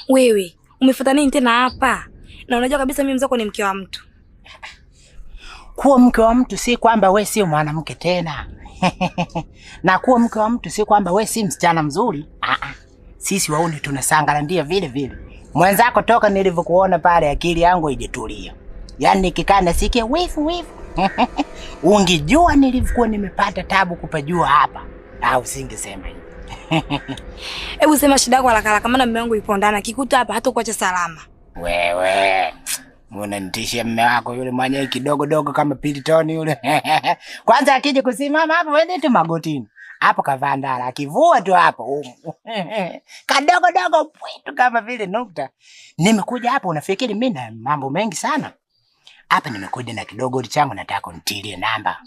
Wewe umefuata nini tena hapa? Na unajua kabisa mimi mzako ni mke wa mtu. Kuwa mke wa mtu si kwamba we sio mwanamke tena. Na kuwa mke wa mtu si kwamba we si msichana mzuri. Ah, sisi wauni tunasangala ndio vile vile. Mwenzako toka nilivyokuona pale akili yangu haijatulia. Yaani nikikaa nasikia wifu wifu. Ungejua nilivyokuwa nimepata tabu kupajua hapa, au usingesema hivi. Hebu sema shida yako haraka haraka, maana mume wangu yupo ndani, akikuta hapa hatakuacha salama. Wewe unanitishia mume wako yule mwenyewe kidogo dogo kama pilitoni yule. Kwanza akija kusimama hapo wewe tu magotini. Hapo kavaa ndala, akivua tu hapo. Kadogo dogo pwitu kama vile nukta. Nimekuja hapa unafikiri mimi na mambo mengi sana. Hapa nimekuja na kidogo changu nataka unitilie namba.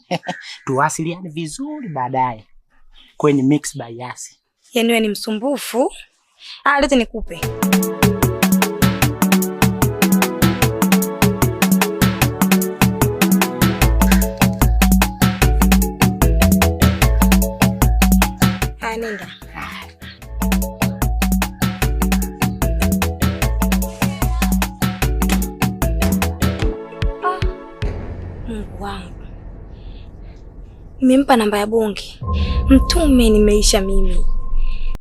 Tuwasiliane vizuri baadaye kwenye Mix by Yasi. Yaani wewe ni msumbufu. Ah, lete nikupe. Haya, nenda. Ah, Mungu wangu. Nimempa namba ya bonge. Mtume nimeisha mimi.